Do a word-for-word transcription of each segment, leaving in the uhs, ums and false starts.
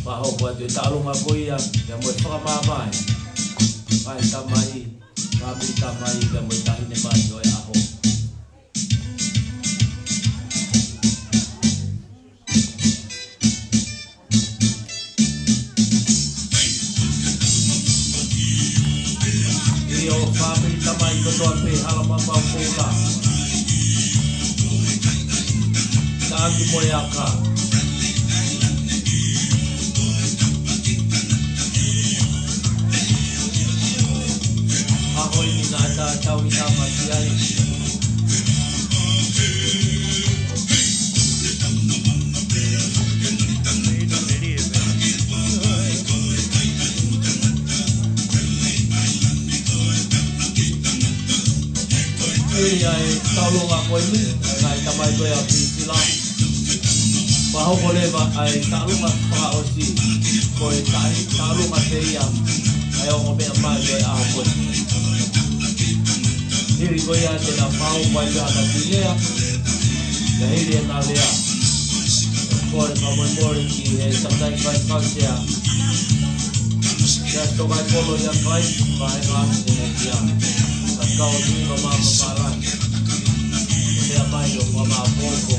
Fakahoko atu e taʻalonga ko ia, pea mo e fakamāvae. Ngaahi tamai, fāmili tamai, pea mo e taʻahine mai ʻo e ʻaho. ʻIo, fāmili tamai kotoa pē, hala mapau koula. Taʻaki mo e aka. ʻAho ni naʻa tau tāmaki ai. Hili ʻa e taʻalonga ko eni, ngaahi tamai ko ia ʻa Pisila. Fakahoko leva ʻa e taʻalonga fakaʻosi, ko e taʻi-, taʻalonga pē ia ʻa e ongo meʻa mai ʻo e ʻaho ko eni. Hili ko ia te na fakahoko ai ʻa e ʻaho ni lea, pea hili ʻena lea, kole fakamolemole ki he Tamaiki Vice Council, Siasi Tokaipoʻolo ʻia Christ, vahe ngaahi ʻene kia. Ka kau ni lo mama palai. Meʻa mai ʻo fakamāʻopoʻopo.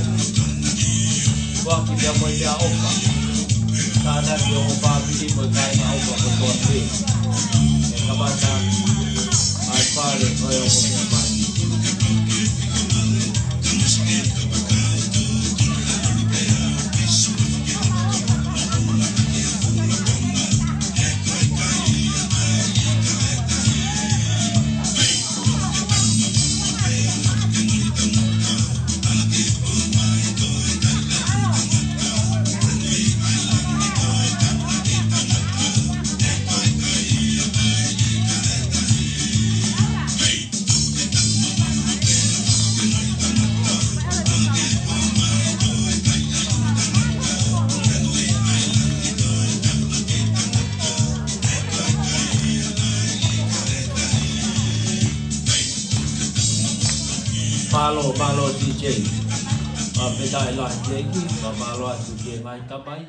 Kuaki pea mo e meʻaʻofa. Tānaki ʻo fāmili mo e kāinga ʻofa kotoa pē. ʻE kamata ʻa e fale ko e ongo meʻa mai. Mālō, mālō D J. Fakafetaʻi lahi ʻEiki, fakamālō atu ki he ngaahi tamai.